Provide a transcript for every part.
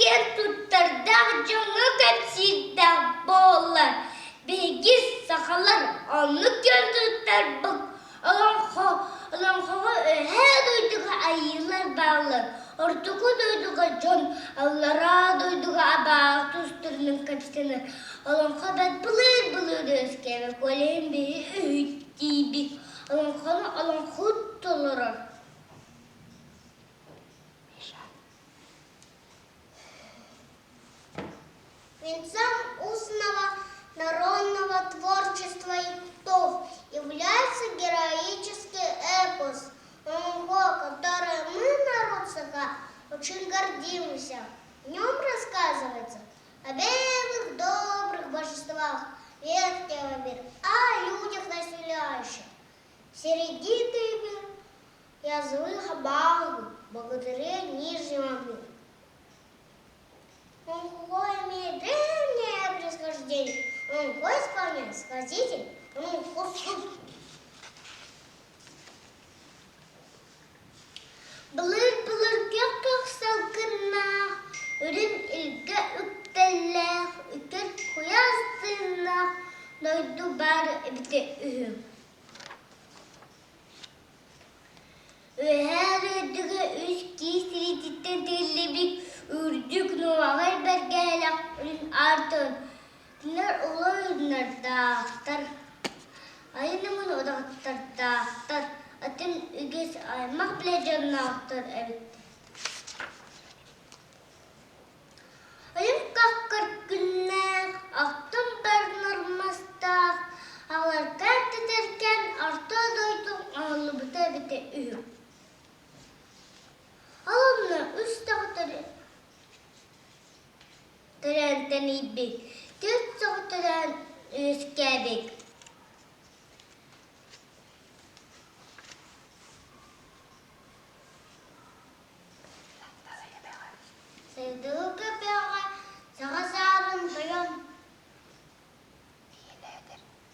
киэн туттардаах дьоҥҥо кэпсиирдээх буоллар, биһиги сахалар оннук киэн туттарбыт Олоҥхо, олоҥхоҕо үөһээ дойдуга айыылар бааллар, ортоку дойдуга дьон, аллараа дойдуга абааһы тустарынан кэпсэнэр. Олоҥхо бэрт былыыр-былыр үөскээбит, ол иһин биһи үһүттиибит, олоҥхону олоҥхоһут толорор. Венцом устного народного творчества Иктов является героический эпос Олонхо, которым мы, народ Саха, очень гордимся. В нем рассказывается о белых добрых божествах верхнего мира, о людях населяющих. Середины мир я злых обалгу, благодаря нижнему миру. Олонхо имеет древнее происхождение. Олонхо исполняет сказитель Олонхо Былыр-былыр көх-көх салгыннаах, үрүҥ илгэ үктэллээх, үтэр куйаас тыыннаах дойду баар эбитэ үһү. Үөһээ дойдуга үс киис илиититтэн тигиллибит үрдүк нуоҕай бэргэһэлээх үрүҥ аар тойон кинилэр улуу ойууннардаахтар, айан-ымын удаҕаттардаахтар, атын үгүс аймах билэ дьонноохтор эбит. Ойун каххар күннээх, ахтым барынар мастаах, аларкаан тэтэркээн орто дойду оҥоһуллубута эбитэ үһү. Ол онно үс доҕоттору төрөөн тэнийбит, түөрт соҕу төрөөн үөскээбит. Сайдыы көпөҕө саха саарын тойон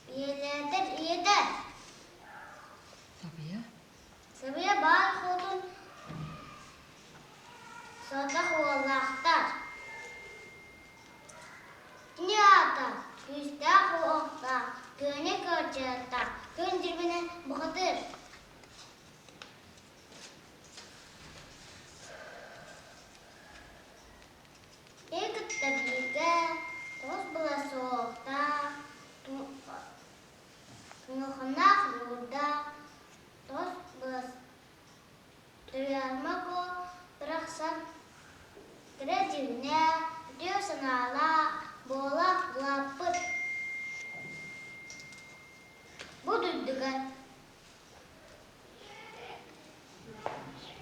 Ийэлээтэр ийэтэ Сабыйа баар хотун сордох уоллаахтар Кини аата күүстээх уохтаах, күөнэ кыадьыаттаах, күн дьирбинэ бухатыыр. Киһи кытта бииргэ тоҕус былас суоҕуохтаах, туҥуханаах ньуурдаах, тоҕус былас Туйаарыма Куо барахсан кэрэ дьиҥнээх, үтүө санаалаах буола улааппыт. Бу дойдуга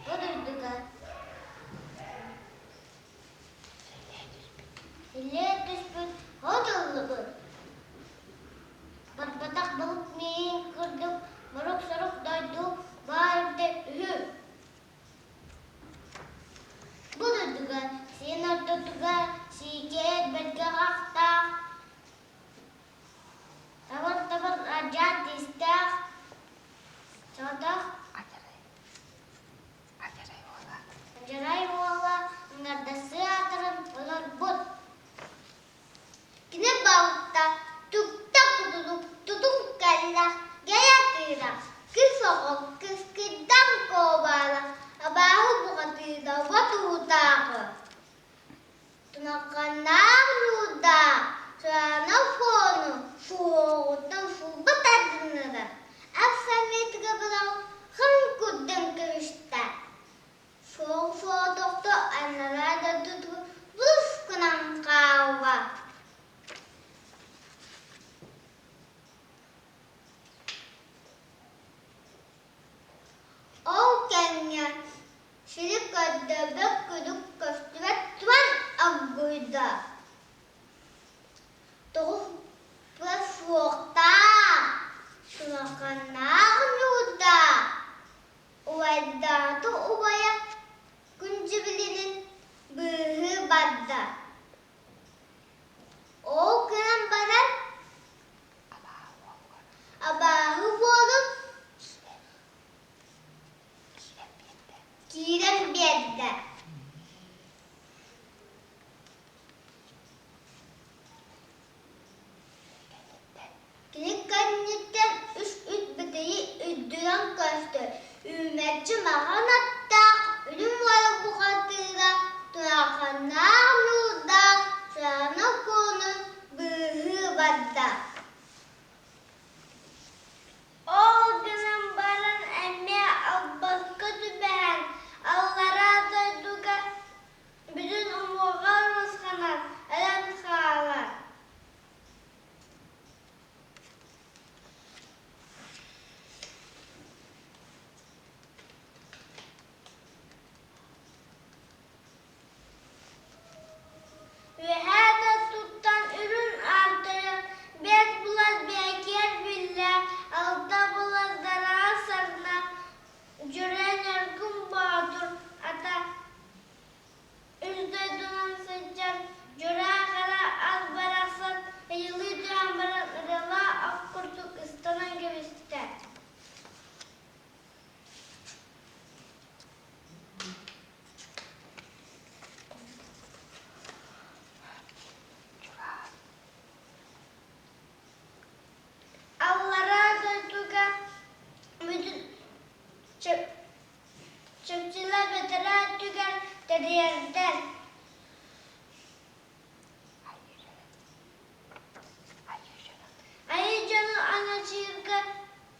Бу дойдуга Силлиэ түспүт от ыллыбыт. Барбатах балык миин курдук борук-сорук дойду баар эбитэ үһү. Бу дойдуга сиэн ортотугар сиикэйэр бэргэх ахтаах, табар-табар адьаат тиистээх, соҕотох Адьарай уола аҥардасыы аатыран олорбут. Кини балта түктэ кутурук тутум кэллэ, гэйэ тыыра, кыс оҕо кыскыйдан куобаала, абааһы бухатыыра уот уутааҕы. Тунахханнаах ньуурдаах сыана фону суоҕуттан сулба тардыннара, ап саммитыга быраҕан хам курдан кэбистэ. Суол-суотохто анараа дойдутугар булус гынан хаалла. Ол кэмҥэ сири көрдөбөт күлүк көстүбэт туран оргуйда. Тоҕус суохтаах, сулаханнаах ньуурдаах, убайдаата убайа күн дьибилинин быыһыы барда. Ол гынан баран абааһы уолун киирэн биэрдэ. көстөр, үүмэччи маҕан аттаах, үрүҥ уола бухатыыра, турааханнаах ньуурдаах Саана Куону быыһыы барда. Ол гынан баран эмиэ албаска түбэһэн, аллараа дойдуга бүтүн уҥуоҕа урусханан өлөн хаалар. Үөһээ дойдуттан үрүҥ аан тойон биэс былас бэкиэр биллээх, алта былас дараҕа сарна, Дьүрэ Ньургун Боотур ата үс дойдунан сылдьан Дьураа Хара ас барахсан ыйылыы түһэн баран ырыалаах ох курдук ыстанан кэбистэ. Аллараа дойдуга бүтүн чөмчүлэ бэтэрээ өттүгэр тэрийэрдэр. Айыы дьону аначыырга,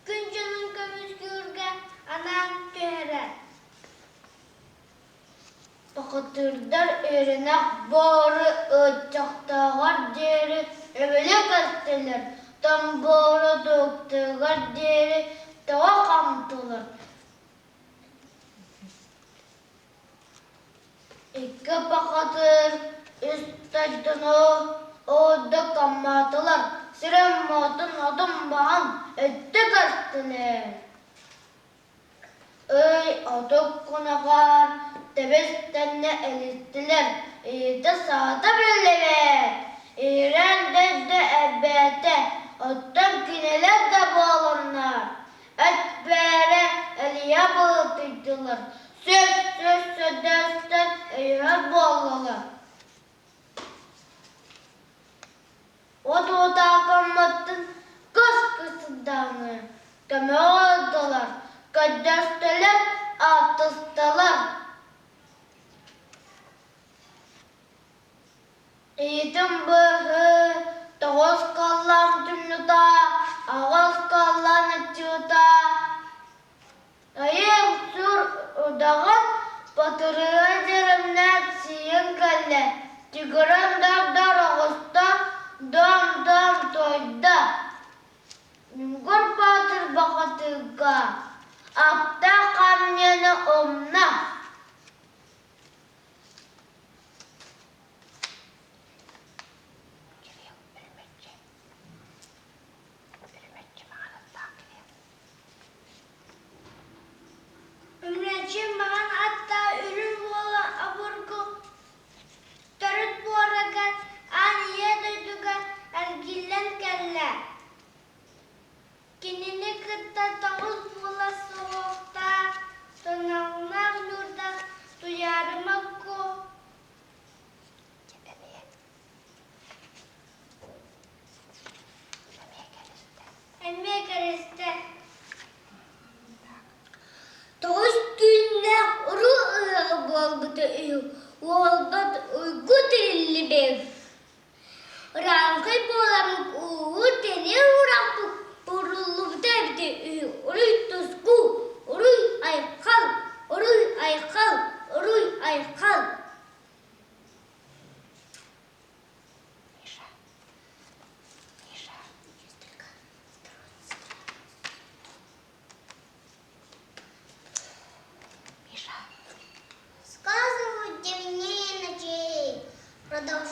күн дьонун көмүскүүргэ анаан түһэрэр. Бухатыырдар үөрэнэх буору ыаччахтааҕар диэри эбили көстүлэр, томбуору туһуктугар диэри тоҕо хаамтылар. Икки бухатыыр үс дойдуну ордук аммаатылар, сирин-муотун отун баһан өттө көстүлэр. Ый отут кунаҕар тэбис-тэҥҥэ элиттилэр, ыйыта-саата биллибэт, иирэн дэйдэ элбээтэ, оттон кинилэр да буоланнар, эт бээрэ элийэ былытыйдылар, сүс-сүс сөдөстөн өйөһөр буоллулар. От уотаакаммыттын кыс кысыдааны көмө оҥордулар, көрдөстүлэр, ааттастылар. Иитин быыһыы тоҕус халлаан түннүтэ, аҕыс халлаан ыччыыта, Айым сур удаҕан батырыа дьэрэмнээх сиэн кэллэ, тигран дар-дар оҕуста, дам-дам туойда. Ньугур Баатыр бахатыырга аптаах хамньаны умна. Үмүрүччү маҥан аттаах үрүҥ уола обургу төрүт буорагар аан ийэ дойдуга эргиллэн кэллэ. Кинини кытта тоҕус буола суһуохтаах, тоноҕунах ньуурдаах Туйаарыма Куо Эмиэ кэристэ. Тоҕус түүннээх уруу ыһыаҕа буолбута үһү, уолбат уйгу тириллибит. Ырааҥхай буоламмыт ууһу тэнийэр уурахпыт ууруллубута эбитэ үһү. Уруй туску, уруй айхал, уруй айхал, уруй айхал. Миша. Миша. Миша. Сказывают темнее ночей, продолжают.